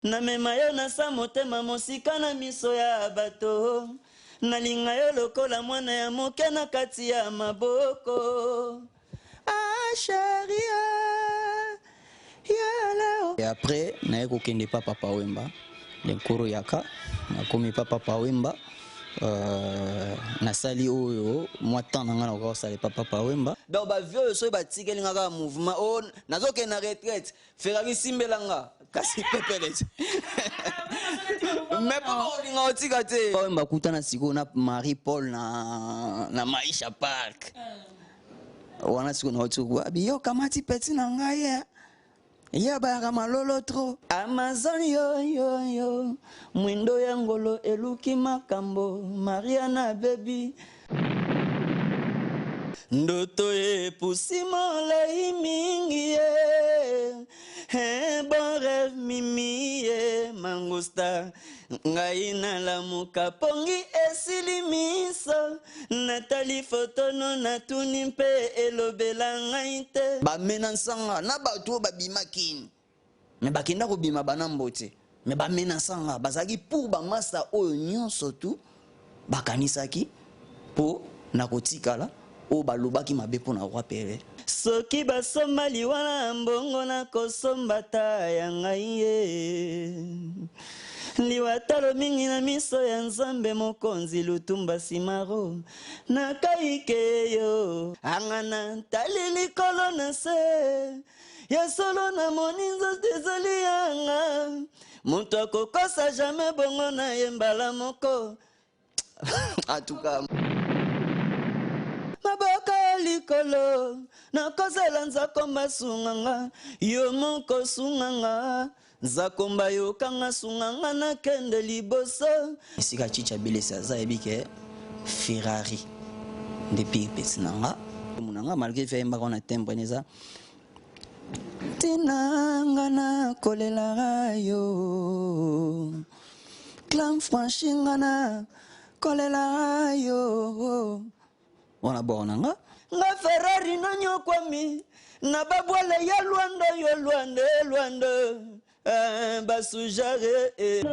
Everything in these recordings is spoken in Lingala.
Namema yo na sa motema mosika na miso ya bato. Nalinga yo lokola mwana ya moke na kati ya maboko. Ah chérie, yala. Et après naye kokende pa Papa Wemba le Nkoro Yaka, nakomi pa Papa Wemba nasali oyo mwa temps na ngai nakoka kosala epa Papa Wemba. Donc ba vieux oyo soki batikeli nga kaka mouvement oh nazokende na retraite, Ferrari simbela nga kasi pepele te. Mais po olinga otika te. Papa Wemba akutana sikoyo na Marie Paul na Maisha Park. Wana sikoyo nauti kokuba abi yo kamati petit na ngai eh. Ye abayaka malolo trop. Amazon yo yo yo mwindo ya ngolo eluki makambo Mariana baby. Ndoto epusi molai mingi ye eh, bon rêve mimi ye mangusta ngai nalamuka pongi esili miso natali foto no natuni mpe elobela ngai te. Bamena nsanga na bato oyo babima Kin mais bakenda kobima bana mbote mais bamena nsanga bazalaki pour ba masta oyo nyonso tout bakanisaki po na kotikala oyo balobaki mabe po na Roi Pele. Soki basomba liwa na mbongo nakosomba ata ya ngai ye liwa talo mingi na miso ya Nzambe mokonzi Lutumba Simaro nakaike yo anga na tali likolo na se ya solo namoni nzoto ezali yanga moto akokosa jamais bongo na ye mbala moko. En tout cas, maboko likolo nakozela nzakomba sunganga yo moko sunganga nzakomba yokanga sunganga nakende liboso. Esika Chicha Bilesi aza yebi ke Ferrari nde pire petit na nga. Mona nga malgré fait yembaka na timbre neza tina nga na kolela yo clam franchi nga na kolela yo wana bord na nga. Nga Ferrari na nyokwami na babwale ya Luanda yo Luanda Luanda basujare eh.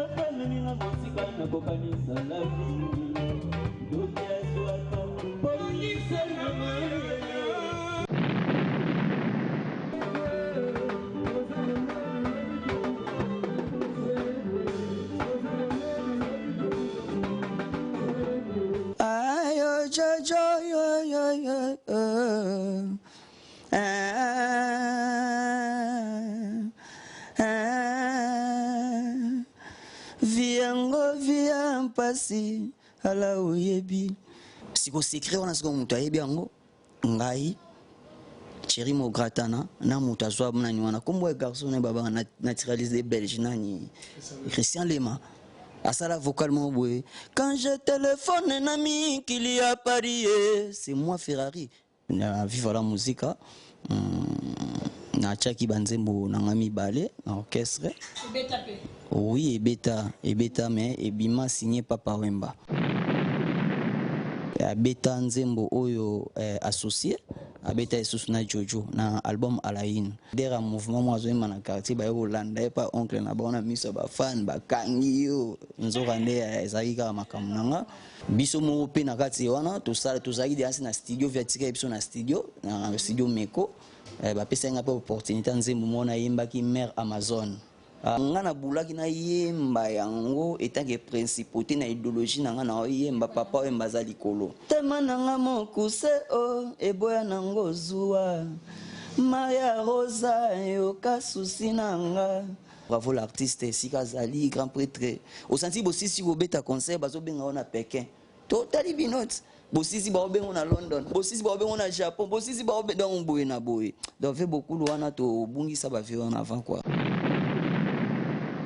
Ayo jojo yo yo yo yo. Viango via mpasi ala oyebi. Siko secret wana siko moto ayebi yango ngai Thierry Mogratana na moto azwa nani wana kombo ya garçon na baba naturalisé belge nani Christian Lema asala vocal moko boye quand je téléphone na mikili ya Paris c'est moi Ferrari na Viva la Musica. Natiaki banzembo na nga mibale na orchestre. Ebeta pe? Oui, ebeta, ebeta mais ebima signé Papa Wemba. Abeta nzembo oyo associé, abeta lisusu na Jojo na album Alain. Dera mouvement mwa azoyemba na quartier baye kolanda ye pa oncle na bango na miso ya ba fan bakangi yo. Nzoka nde ezalaki kaka makambo na nga. Biso moko pe na kati wana tosala tozalaki deja na studio via tika biso na studio na studio Meko. Bapesaki nga pe opportunité nzembo moko nayembaki Mère Amazon. Nga nabulaki nayemba yango etant que principauté na idéologie na nga na oyemba papa oyemba aza likolo. Tema na nga mokuse o eboya nango zuwa Maria Rosa yoka susi na nga. Bravo l'artiste esika azali grand prêtre. Osanti bosisi kobeta concert bazobenga yo na Pékin. Totali binote. Bosisi baobengo na London, bosisi baobengo na Japon, bosisi baobe donc boye na boye. Donc fait beaucoup wana to bungisa ba vie wana avant quoi.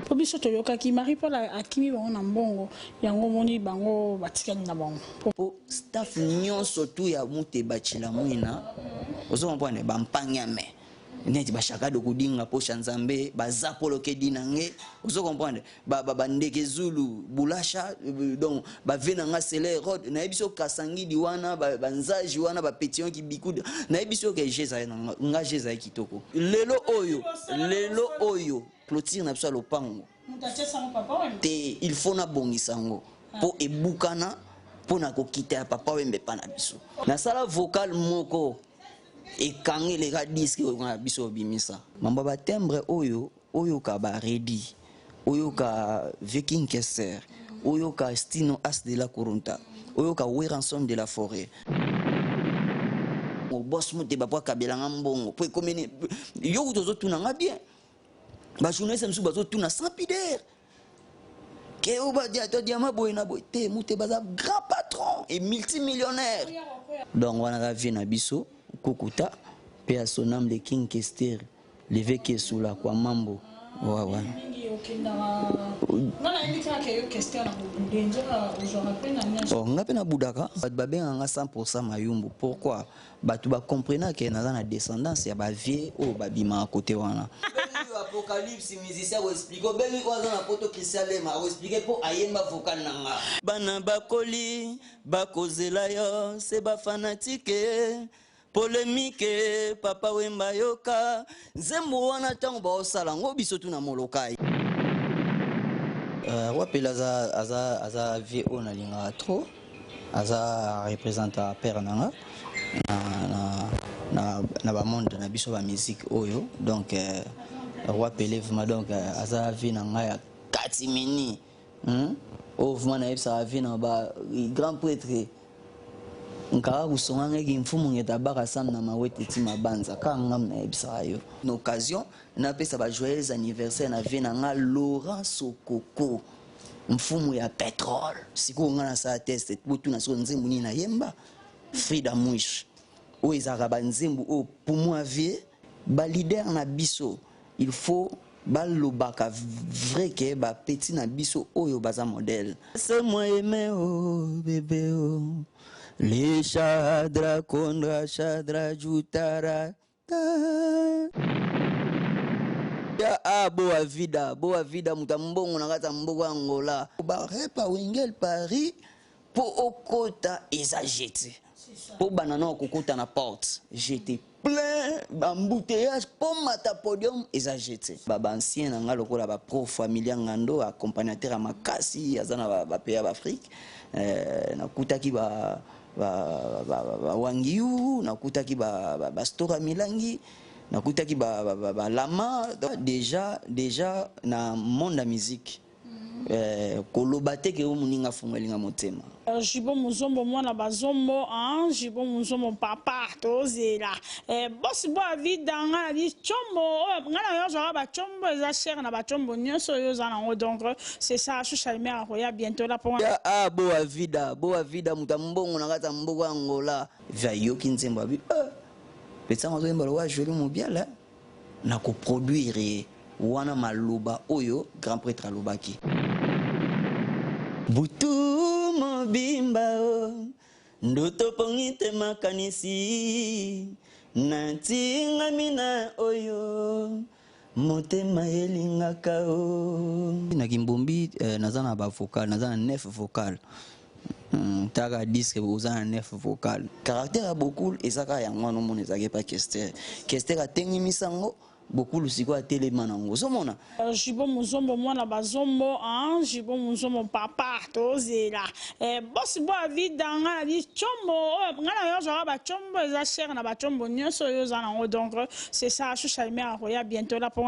Po biso toyokaki Marie Paul akimi bango na mbongo yango moni bango batikali na bango. Po staff nyonso tout ya Muteba Tshilamwina ozo comprendre ba mpangame neti ba Shaka Dokudinga posha Nzambe ba Zapolo Kedi nange ozo comprendre ba ba ndeke Zulu Bulasha donc ba ve nanga Sele Rod na yebiso Kasangidi wana ba ba nzaji wana ba Petion Kibiku na yebiso ke Jeza nga nga Jeza kitoko lelo oyo lelo oyo clôture na biso ya lopango. Te, il faut nabongisa yango mpo ebukana mpo na kokita ya Papa Wemba epa na biso. Nasala vocal moko ekanga eleka disque oyo na biso obimisa. Mambo ya batimbre oyo oyoka ba Redi, oyoka Viking Kester, oyoka Stino As de la Kurunta, oyoka Werrason de la Forêt. Boss Muteba po akabelanga mbongo po ekomi yo kutu ozotuna nga bien. Ba journaliste mosusu bazotuna sans pudeur. Ke oyo ba dia to diamant boye na boye te. Muteba aza grand patron et multimillionnaire. Donc wana ka vie na biso Kukuta pe ya son âme le King Kester l'évêque Esula kwa mambo. Ouais, ouais. Oh, nga pe nabudaka bato babengaka nga 100% mayumbu. Pourquoi bato bacomprena ke naza na descendance ya bavieux oyo babimaka kote wana? Obengi Apocalypse musicien akoexplike, obengi oyo aza na poto Christian Lema akoexplike mpo ayemba vocal na nga. Bana bakoli bakozela yo se bafanatike polemike Papa Wemba yoka nzembo wana ntango baosala yango biso tuna Molokai. Roi Pele aza, aza, aza vie oyo nalingaka trop, aza représenta père na nga na, na, na, na bamonde na biso bamusike oyo. Donc Roi Pele vraiment, donc aza vie na ngai ya katimini, Oyo vraiment nayebisaka vie na ba grand prêtre nkaka kusonga ngeki mfumu ngeta baka sam na mawete ti mabanza kaka ngam nayebisaka yo. Na occasion napesa ba joyeux anniversaire na vie na nga Laurent Sokoko mfumu ya pétrole. Sikoyo nga nasala test botuna sikoyo nzembo nini nayemba Frida Mwish oyo ezalaka banzembo oyo pour moi vie ba leader na biso il faut balobaka vrai ke ba petit na biso oyo baza modèle. C'est moi aimé oh bébé oh les chadra kondra chadra jutara ta. Ya ah boa vida boa vida moto ya mbongo na kati ya mboka ya Angola. Ba repa Wengel Paris po okota eza jete. Po bana na okokota na porte jete plein ba embouteillage po mata podium eza jete. Ba ba ancien na nga lokola ba pro familia ngando accompagnateur ya makasi aza na ba pays ya Afrique. Nakutaki ba ba ba ba wangiyu, nakutaki ba ba stora milangi, nakutaki ba ba ba lama déjà déjà na monde ya musique. Koloba te ke yo moninga afungoli nga motema. Jibo Muzombo mwana bazombo hein Jibo Muzombo papa tozela eh, boss bo avida nga na bi chombo oyo nga na yo zwaka ba chombo eza cher na ba chombo nyonso oyo oza nango. Donc c'est ça, Shusha Lumière akoya bientôt là po Ya ah boa vida boa vida moto ya mbongo na kati ya mboka ya Angola. Vi ayoki nzembo abi eh petit yango azoyemba lokola Jolie Mobiala na koproduire ye wana maloba oyo grand prêtre alobaki. Butu mobimba o ndoto pongi te makanisi natingami na oyo motema elingaka o. Na Kimbombi naza na ba vocal, naza na 9 vocal. Taka disque oza na 9 vocal. Caractère ya Bokul eza kaka yango wana omona ezalaki epa Kester. Kester atengimisa yango Bokulu sikoyo atelema nango ozomona. Jibo Muzombo mwana bazombo hein Jibo Muzombo papa tozela eh, boss bo avida nga na bi chombo oyo nga na yo zwaka ba chombo eza cher na ba chombo nyonso oyo oza nango. Donc c'est ça, Shusha Lumière akoya bientôt là po.